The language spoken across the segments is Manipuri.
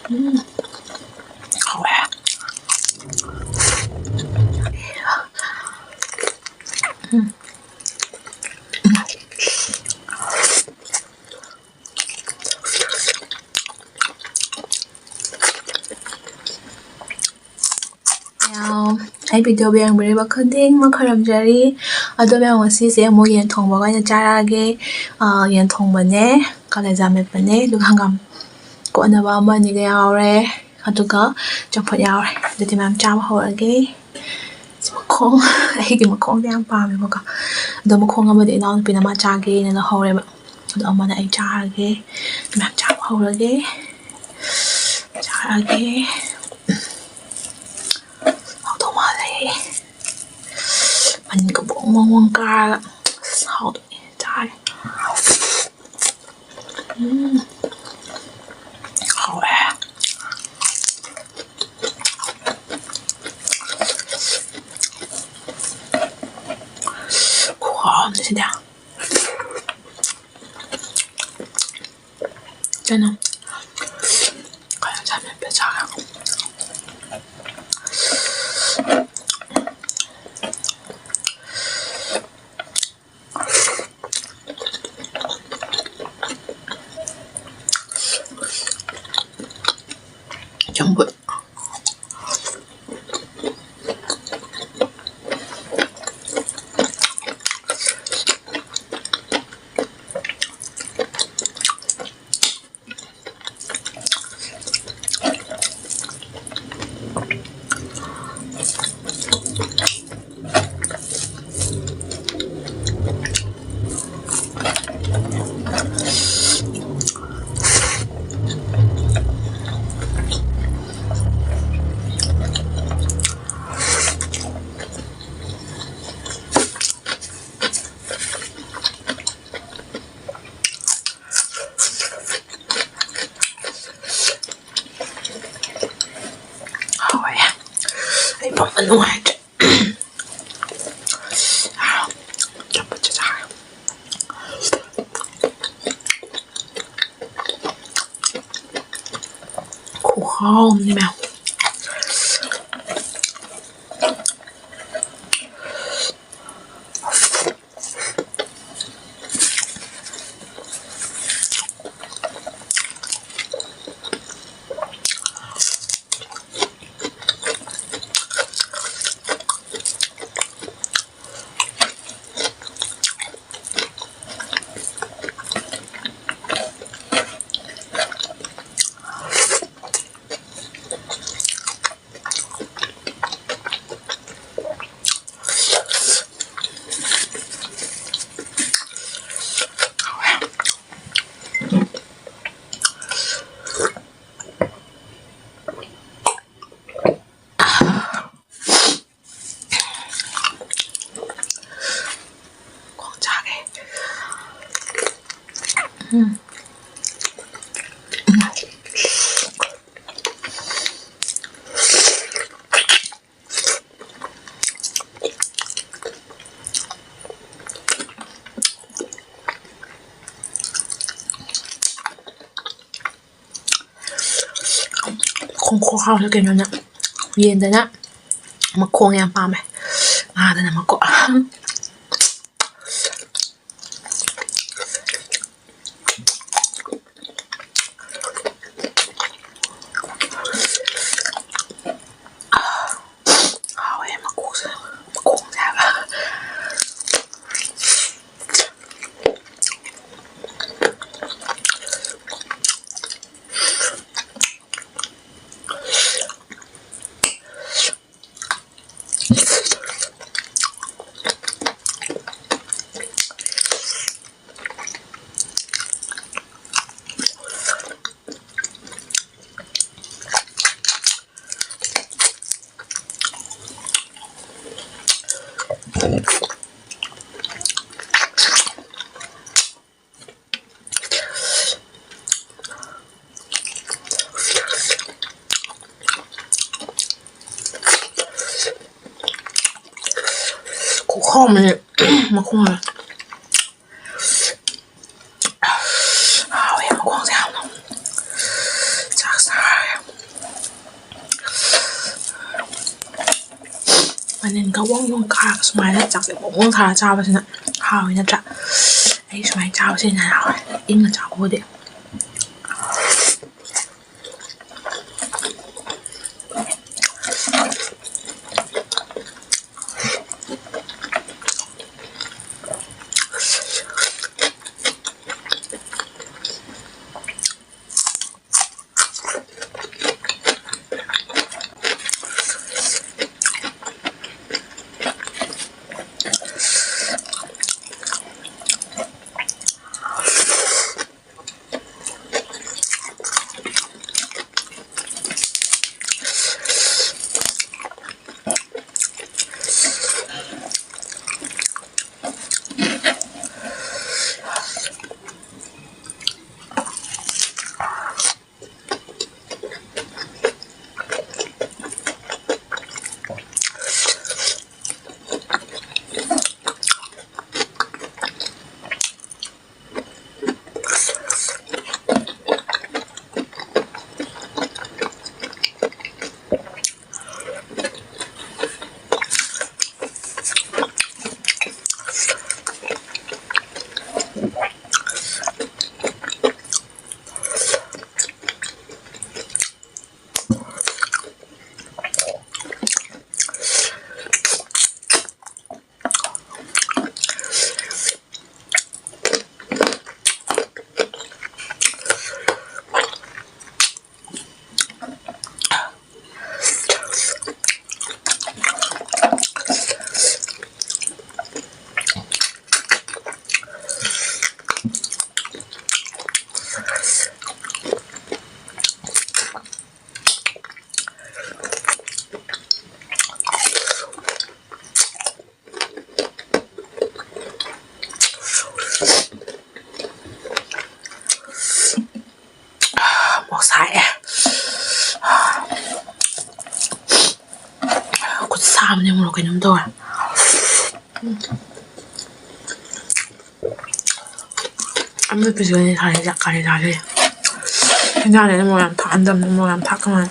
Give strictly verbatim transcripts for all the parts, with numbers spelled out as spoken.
ꯎꯝ, ꯍꯥꯎꯋꯦ꯫ ꯎꯝ꯫ ꯌꯥꯎ꯫ ꯑꯩ video ꯌꯦꯡꯕꯤꯔꯤꯕ ꯈꯨꯗꯤꯡꯃꯛ ꯈꯣꯏꯔꯝꯖꯔꯤ꯫ ꯑꯗꯣ ꯃꯌꯥꯝ, ꯉꯁꯤꯁꯦ ꯑꯃꯨꯛ ꯌꯦꯟ ꯊꯣꯡꯕꯒ ꯑꯣꯏꯅ ꯆꯥꯔꯛꯑꯒꯦ꯫ ꯑꯥ, ꯌꯦꯟ ꯊꯣꯡꯕꯅꯦ, ꯀꯥꯂꯦꯖꯥ ꯃꯦꯠꯄꯅꯦ, ꯑꯗꯨꯒ ꯍꯪꯒꯥꯝ ꯀꯣꯠꯅꯕ ꯑꯃ ꯑꯅꯤꯒ ꯌꯥꯎꯔꯦ, ꯑꯗꯨꯒ ꯆꯝꯐꯨꯠ ꯌꯥꯎꯔꯦ꯫ ꯑꯗꯨꯗꯤ ꯃꯌꯥꯝ ꯆꯥꯕ ꯍꯧꯔꯒꯦ꯫ ꯃꯈꯣꯡ, ꯑꯩꯒꯤ ꯃꯈꯣꯡꯁꯦ ꯌꯥꯝ ꯄꯥꯝꯃꯦꯕꯀꯣ꯫ ꯑꯗꯣ ꯃꯈꯣꯡ ꯑꯃꯗꯤ ꯏꯅꯥꯎꯅꯨꯄꯤꯅ ꯃꯥ ꯆꯥꯒꯦꯅ ꯂꯧꯍꯧꯔꯦꯕ꯫ ꯑꯗꯣ ꯑꯃꯅ ꯑꯩ ꯆꯥꯔꯒꯦ꯫ ꯃꯌꯥꯝ ꯆꯥꯕ ꯍꯧꯔꯒꯦ꯫ ꯆꯥꯔꯒꯦ꯫ ꯍꯥꯎꯗꯧ ꯃꯥꯜꯂꯦ꯫ ꯃꯅꯤꯟꯒ ꯕꯣꯡ ꯕꯣꯡ ꯕꯣꯡ ꯀꯥꯔꯒ꯫ ꯑꯁ, ꯍꯥꯎꯗꯣꯏꯅꯦ꯫ ꯆꯥꯔꯦ꯫ ꯎꯝ꯫ ꯍꯥꯎꯋꯦ꯫ ꯈꯨꯍꯥꯎ ꯑꯃꯅꯤ ꯁꯤꯗꯤ꯫ ꯀꯩꯅꯣ? ꯀꯩꯅꯣ ꯆꯥꯅꯤꯡꯉꯦ, ꯄꯤꯖꯥꯒ꯫ ꯆꯝꯐꯨꯠ꯫ ꯍꯥꯎꯋꯦ꯫ ꯑꯩ ꯐꯝꯕ ꯅꯨꯡꯉꯥꯏꯇ꯭ꯔꯦ꯫ ꯑꯆꯥꯄꯣꯠꯁꯦ ꯆꯥꯔꯦ꯫ ꯍꯥꯎꯕꯅꯤ ꯃꯌꯥꯝ꯫ ꯈꯣꯡ ꯆꯥꯒꯦ꯫ ꯎꯝ꯫ ꯈꯣꯡ ꯈꯨꯍꯥꯎꯁꯦ ꯀꯩꯅꯣꯅ ꯌꯦꯟꯗꯅ ꯃꯈꯣꯡ ꯌꯥꯝ ꯄꯥꯝꯃꯦ꯫ ꯉꯥꯗꯅ ꯃꯀꯣꯛ꯫ ꯍꯥꯎꯋꯦ ꯃꯀꯣꯛꯁꯦ꯫ ꯃꯈꯣꯡꯁꯦ ꯍꯥꯏꯕ꯫ ꯈꯨꯍꯥꯎ ꯑꯃꯅꯦ ꯃꯈꯣꯡꯁꯦ꯫ ꯍꯥꯎꯋꯦ ꯃꯈꯣꯡꯁꯦ ꯌꯥꯝꯅ꯫ ꯆꯥꯛ ꯆꯥꯔꯦ꯫ ꯃꯅꯤꯟꯒ ꯋꯪ ꯋꯪ ꯀꯥꯔꯒ ꯁꯨꯃꯥꯏꯅ ꯆꯥꯛꯁꯦ ꯋꯪ ꯋꯪ ꯊꯥꯔꯒ ꯆꯥꯕꯁꯤꯅ ꯍꯥꯎꯋꯤ ꯅꯠꯇ꯭ꯔꯥ? ꯑꯩ ꯁꯨꯃꯥꯏꯅ ꯆꯥꯕꯁꯤꯅ ꯍꯥꯎꯋꯦ, ꯏꯪꯅ ꯆꯥꯕꯕꯨꯗꯤ꯫ ꯑꯃꯨꯛ ꯁꯥꯏꯑꯦ꯫ ꯈꯨꯠ ꯁꯥꯕꯅꯦ, ꯃꯣꯔꯣꯛ ꯀꯩꯅꯣꯝ ꯇꯧꯔꯦ꯫ ꯑꯃꯦꯠꯄꯁꯤꯒꯅꯦ ꯁꯥꯔꯤꯁꯦ, ꯀꯔꯤ ꯆꯥꯒꯦ? ꯍꯤꯟꯖꯥꯡꯁꯤꯅ ꯃꯣꯔꯣꯛ ꯌꯥꯝ ꯊꯥꯛꯍꯟꯗꯕꯅꯤ, ꯃꯣꯔꯣꯛ ꯌꯥꯝ ꯊꯥꯛꯀꯅꯨ ꯍꯥꯏ꯫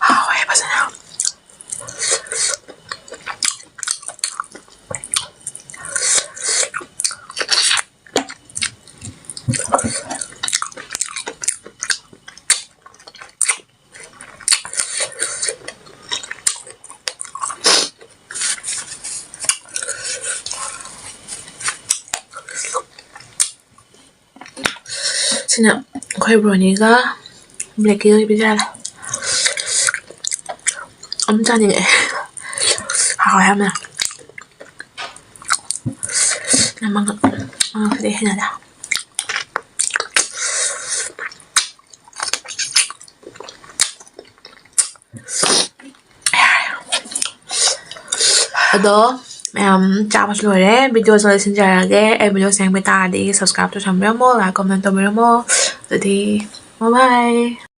ꯍꯥꯎꯋꯦ ꯐꯖꯅ꯫ ꯁꯤꯅ ꯑꯩꯈꯣꯏ ꯕ꯭ꯔꯣꯅꯤꯒ ꯕ꯭ꯂꯦꯛꯀꯤꯒ ꯄꯤꯖꯔꯦ꯫ ꯑꯃ ꯆꯥꯅꯤꯡꯉꯛꯑꯦ꯫ ꯍꯥꯎꯋꯦ ꯌꯥꯝꯅ꯫ ꯃꯉꯛ-, ꯃꯉꯛꯁꯤꯗꯤ ꯍꯩꯅꯗꯦ꯫ ꯑꯗꯣ ꯃꯌꯥꯝ ꯆꯥꯕꯁꯨ ꯂꯣꯏꯔꯦ꯫ ꯚꯤꯗꯤꯑꯣꯁꯦ ꯂꯣꯏꯁꯤꯟꯖꯔꯒꯦ꯫ ꯑꯩ ꯚꯤꯗꯤꯑꯣꯁꯦ ꯌꯦꯡꯕ ꯇꯥꯔꯗꯤ subscribe ꯇꯧꯁꯟꯕꯤꯔꯝꯃꯣ, like, comment ꯇꯧꯕꯤꯔꯝꯃꯣ꯫ ꯑꯗꯨꯗꯤ bye bye꯫